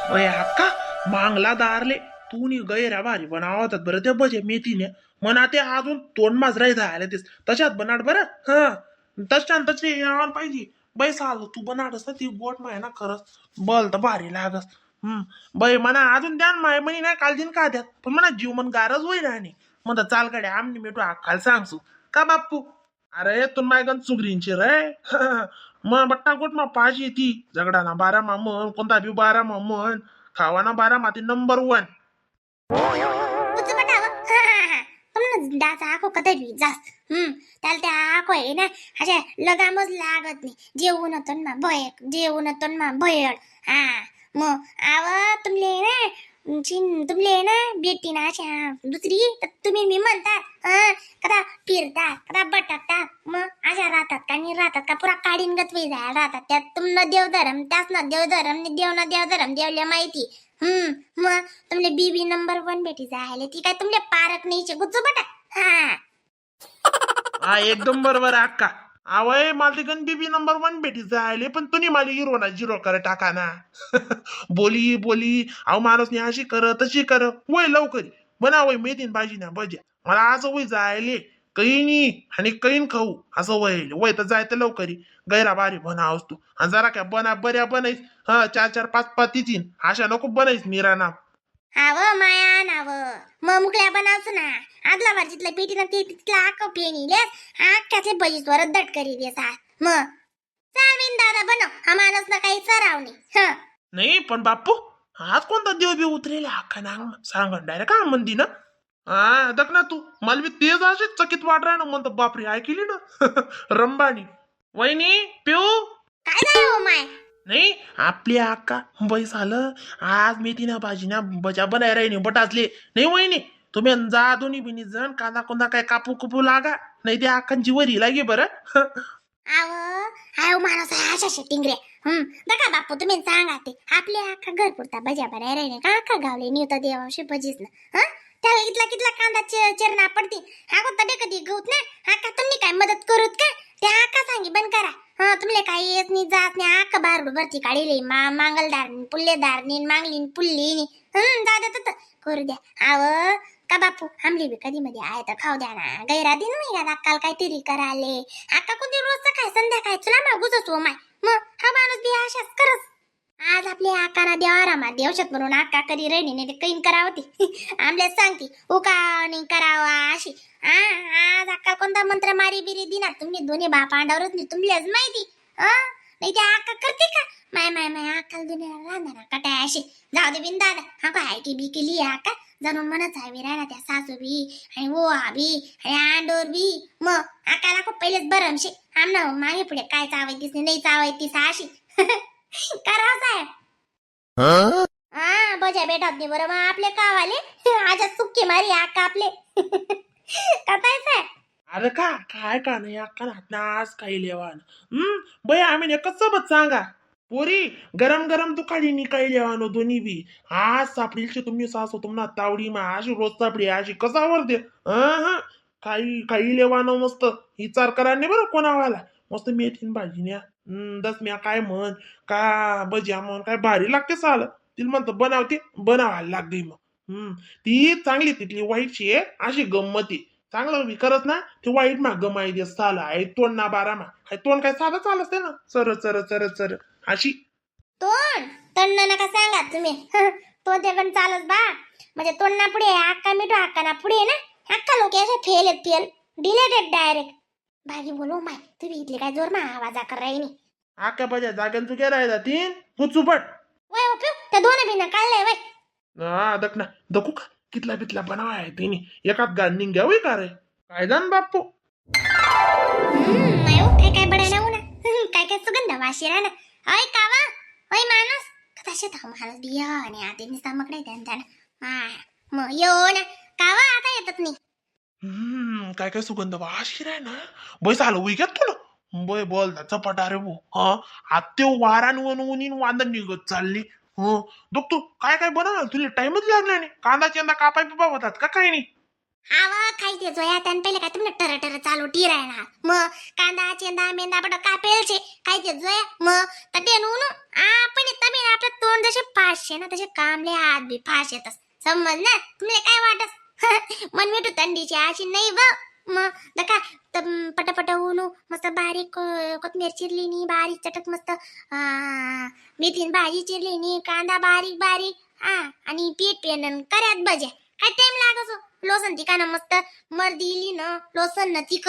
अय अक्का, मांगला दारले तू नी गैरा भारी बनावतात बरं ते बजे मेथीने. म्हणा ते अजून तोंड माजराय झाले तेच तशात बनाड बरं. हा, तशा तसे यावर पाहिजे. बै साल तू बनाडस ना ती गोट माय ना, खरंच बल तर भारी लागस. बै म्हणा अजून द्या ना माय म्हणी नाही कालजीन का द्यात, पण म्हणा जीव मन गारच होईल. आणि म्हणता चाल गड्या, आमनी मिठू अक्काला सांगसू का बाप्पू. अरे तू मायगन चुगरींची रे. मग बट्टा गोट मा पाहिजे ती झगडा ना बारा मा म्हण, कोणता बी बारा मा म्हण, खावाना बारा मा ती नंबर वन. उच बटावं. डाचा आखो कधी बी जास्त. त्याला त्या आखो आहे ना, अशा लगामच लागत नाही. जेवण होतं ना भय, जेवण होतं ना भयड. हा, मग आव तुमले ना चिन तुमले ना बेटी ना अशा दुसरी तर तुम्ही मी म्हणतात हा, कदा फिरतात कदा बटकतात. मग अशा राहतात का नाही राहतात का? पुरा काढीन गत वेळ जायला राहतात त्यात. तुमनं देवधरम त्याच ना देवधरम नि देव ना देवधरम देवल्या माहिती. मग तुमले बीबी नंबर वन भेटी जायला ती काय तुमले पारक नाही गुज्जू बटा. हा. हा, एकदम बरोबर अक्का. आवय मला ती गण बीबी नंबर वन भेटी जायले, पण तुम्ही मला हिरो ना झिरो कर टाका ना. बोली बोली अहो माणूस नाही अशी कर तशी कर वय लवकर बना वय मेथीन भाजी ना भज्या मला असं वय जायले कही नी आणि कहीन खाऊ असं वय वय तर जायचं लवकर. गैरा बारी बनावस तू आणि जरा काय बना बऱ्या बनायस. हा, चार चार पाच पाच तीन अशा नको बनायस निरा ना. आव माया नाव मग मुकल्या बनावच ना. आदला बार जिथलं पेटी ना ते तिथला आक पेनी लेस आख्यातले भजीच वर दट करी दे सा. मग चालवीन दादा बनव, हा माणूस ना काही चराव नाही. हं. नाही पण बाप्पू, आज कोणता देव बी उतरेल अख्खा ना सांग डायरेक्ट का म्हणती ना. हा, दख ना तू मला बी तेच असे चकित वाट राय ना. म्हणतो बापरे, ऐकली ना रंबानी वहिनी पिऊ. काय झालं हो माय? नाही, आपली अक्का बाई झालं आज मेथी ना भाजी ना बजा बनाय राहिनी बटासले. नाही वहिनी, तुम्ही जा दोन्ही बिनी जण कांदा कोंदा काय कापू कुपू लागा, नाही ते अक्कांची वरी लागे बरं. आव आव माणूस आहे अशा शे टिंगरे. बघा बापू, तुम्ही सांगा ते आपल्या अख्खा घर पुरता भज्या बनाय राहिले का अख्खा गावले निवता देवाशी भजीच ना. हा, त्याला इथला कितला कांदा चिरणा पडते. हा कोणता डे कधी गवत ना. हा का तुम्ही काय मदत करूत का? त्या आका सांगी बंद करा. हा, तुमले काही येत नाही जात नाही. आका बारडू भरती काढिले मा मांगलदार पुल्लेदार नी मांगली पुल्ली नी. दादा तर करू द्या. आव का बापू, आमली बी कधी मध्ये आहे तर खाऊ द्या ना. गैरा दिन नाही का काल काहीतरी कराले. आता कोणती रोज सकाळ संध्याकाळ तुला मागूच हो माय. मग हा माणूस बी अशाच करस. आज आपल्या आकाना देवा मा देवशात म्हणून आका कधी राहिली नाही ते कैन करावती. आमल्याच सांगती उका नाही करावा अशी. आ आज आका कोणता मंत्र मारी बिरी दिना तुम्ही दोन्ही बाप अंडावरच नाही तुमल्याच माहिती. हा, नाही ते आका करते का माय माय माय आकाल दुनिया राहणार ना कटाय अशी. जाऊ दे बिन दादा, हा काय की बी केली आका जणू म्हणत आहे मी राहणार त्या सासू बी आणि ओ बी आणि आंडोर बी. मग आकाला खूप पहिलेच बरमशे आमना मागे पुढे काय चावायतीस नाही चावायतीस अशी. करा साहेब. हा, बजा बेटात नाही बरं. मग आपले कावाले आज सुक्की मारी आका आपले कताय साहेब. अरे का काय का नाही अक्का ना आज काही लेवान. बाई, आम्ही एकच सोबत सांगा पोरी गरम गरम दुकानी निकाई लेवानो दोन्ही बी. आज सापडीलची तुम्ही सासू तुम्हाला तावडी मा अशी रोज सापडी अशी कसावर दे. हा, काही काही लेवानो मस्त विचार करा नाही बरं कोणावाला. मस्त मेथीन भाजी न्या दसम्या काय म्हण का भजिया म्हण, काय भारी लागते साल. तिला म्हणतो बनावते बनावायला लागली मग. ती चांगली तिथली वाईटशी आहे अशी गंमती चांगलं मी करत ना ते वाईट मा गमाई दे साला आहे तोंड ना बारा मा हाय तोंड काय साधं चालत असते ना sir sir sir sir अशी. तोंड तोंड नका सांगा तुम्ही. तोंड त्याकडे चालत बा म्हणजे तोंड ना पुढे अक्का मिठो अक्का ना पुढे ना अक्का लोक असे फेल आहेत fail deleted direct. भागी बोलो माय, तुम्ही इथले काय जोर मा आवाजा कर राहिनी. आका बजा जागन चुक्या राहिला तीन हुचुपट. वय ओप्यो त्या दोन बिना काढलंय वय. हा, दख ना दखू का कितला बितला बनावा आहे तिने एकात गाण निघ्या होई का रे काय जाण बाप्पू. माय ओ, काय काय बडाय ना हो ना. काय काय सुगंध वाशी ना. अय कावा अय माणूस कदाचित हा माणूस बिया आणि आधी निस्ता मकडे त्यानं. हा मग येऊ ना कावा आता येतच नाही. काय काय सुगंध वाशी राय ना बैस आलं उई घेत तुला बय बोल चपाटा रे भो. हा, आत्ते वारान वन उनीन वांदन निघत चालली. हो बघ तू काय काय बनवलं तुला टाइमच लागला नाही. कांदा चेंदा कापाय पिपा होतात का काही नाही. आव खाई ते जोया त्यान पहिले काय तुम्हाला टर टर चालू टी राहणार. मग कांदा चेंदा मेंदा बट कापेल छे खाई ते जोया. मग तर ते नु आपण तमी आपलं तोंड जसे फाशे ना तसे कामले हात बी फाश येतस, समज ना? तुला काय वाटस मन मिठू थंडीची अशी नाही ब. मग दका तर पटापट ऊनू मस्त बारीक कोथमीर चिरली नी बारीक चटक मस्त मेथीन भाजी चिरली नी कांदा बारीक बारीक हा आणि पीठ पेन कर्यात भज्या. काय टाइम लागतो? लोसन तिका मस्त मर्दी ना लोसन न तिक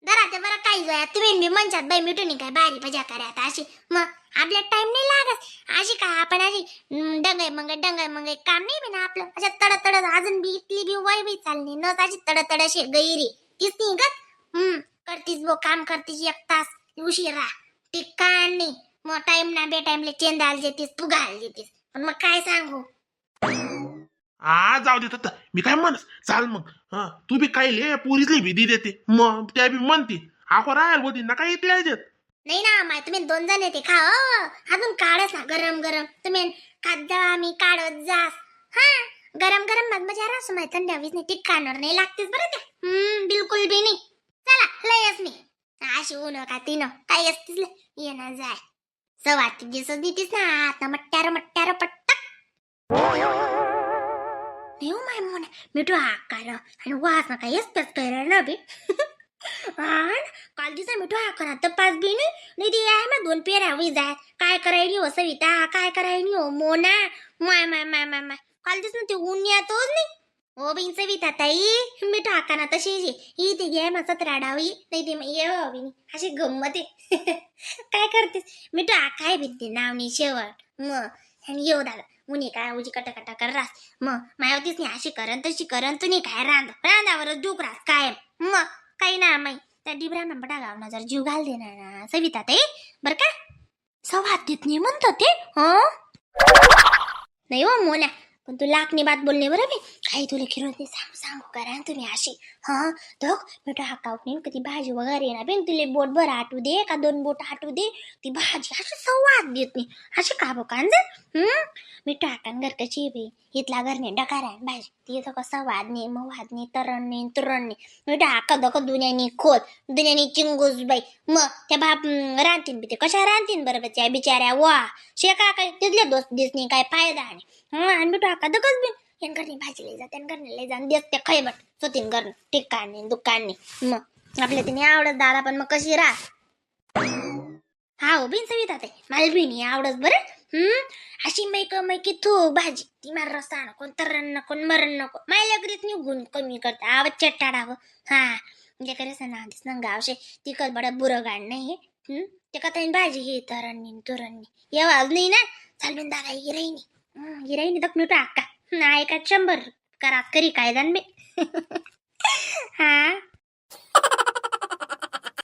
दरा ते बरं. काही जोया तुम्ही बी म्हणशात बाई मिठून काय भारी भज्या कर्यात अशी. मग आपल्या टाइम नाही लागत अशी काय आपण अशी डंगाई मंगाई डंगाई मंगाई काम नाही बी ना आपलं. अशा तड तड अजून बी इतली बी वय बी चालली न अशी तड तड अशी गैरी तीच नाही गत. करतीस बो काम करतीस एक तास उशिरा ठिकाण नाही. मग टाइम ना बे टाइमले चेंदाल जेतीस पुगाल जेतीस. पण मग काय सांगू? आ जाऊ दे तर मी काय म्हणस, चाल मग. हा तू बी काय ले पोरीसली बी दी देते, मग त्या बी म्हणते आखो राहायला बोलती ना काय इथल्या देत. नाही ना माय, तुम्ही दोन जण येते खा हो. अजून काढच ना गरम गरम तुम्ही खात जा, मी काढत जास. हा गरम गरम मग मजा राहतो माय, थंड हवीच नाही टिकाणवर नाही लागतेच बरं त्या. बिलकुल बी नाही. चला लयच नाही अशी ऊन का तिनं काही असतीच लय. ये ना जाय सवाती दिसत देतीस ना आता मट्ट्यार मट्ट्यार पट्टक नाही हो माय मोना मिठू आकार आणि वास ना काही असतच कर ना बी. हा काल दिसा मिठू आकार तर पाच बी नाही नाही ते आहे मग दोन पेऱ्या हवी जाय. काय करायली हो सविता, काय करायली हो मोना? माय माय माय माय माय, काल दिस ते ऊन येतोच नाही हो बिन. सविता ताई मी टाका तशी ही ते घे मग सतरा डावी नाही ते मग ये हवी अशी गंमत आहे. काय करतेस मी टाकाय भिंती नावनी शेवट मग आणि येऊ दादा उनी काय उजी कटा कटा कर रास. मग मायावतीच नाही अशी करन तशी करन तुम्ही काय रांद रांदावरच डूक रास कायम. मग काही ना माई त्या डिबरा बटा गावना जर जीव घाल दे ना सविता ताई बर का सवाद देत नाही म्हणतो ते. हं नाही हो मोन्या, पण तू लाखनी बात बोलणे बरं बी. काही तुला खिरत नाही सांगू सांगू करा तुम्ही अशी. हा धक मिठा हाकावत नाही कधी भाजी वगैरे ना बिन तुले बोट भर आटू दे का दोन बोट आटू दे ती भाजी अशी संवाद देत नाही अशी का बो कांज. मिठा हाकान घर कशी आहे बाई, इथला घर नाही डकार आहे भाजी ती इथं कसा वाद नाही मग वाद नाही तरण नाही तुरण नाही. मिठा हाका धक दुन्यानी खोल दुन्यानी चिंगूस बाई. मग त्या बाप रांतीन बी ते कशा रांतीन बरं त्या बिचाऱ्या वा शेका काय तिथले दोस्त दिसणे काय फायदा नाही. आणि मिठू हाका दकच बिन यांकडे भाजी लई जाते यांकडे लई जाण देत ते खैबट स्वतीन करणं ठिकाण नाही दुकान नाही. मग आपल्या तिने आवडत दादा पण मग कशी राह. हा हो बिन सविता ते मला बी नाही आवडत बरं. अशी मैक मैकी थू भाजी ती मला रस्ता नको तरण नको मरण नको माय लगरीत निघून कमी करता आवाज चट्टाडावं. हा म्हणजे करे ना दिस ना गावशे तिकट बडा बुरं गाड नाही. ते कथा भाजी हे तरणनी तुरणनी येवाज नाही ना चाल बिन दादा हिराईनी हिराईनी तक मिठू अक्का नाही का 100 करा करी काय जाण बे. हा.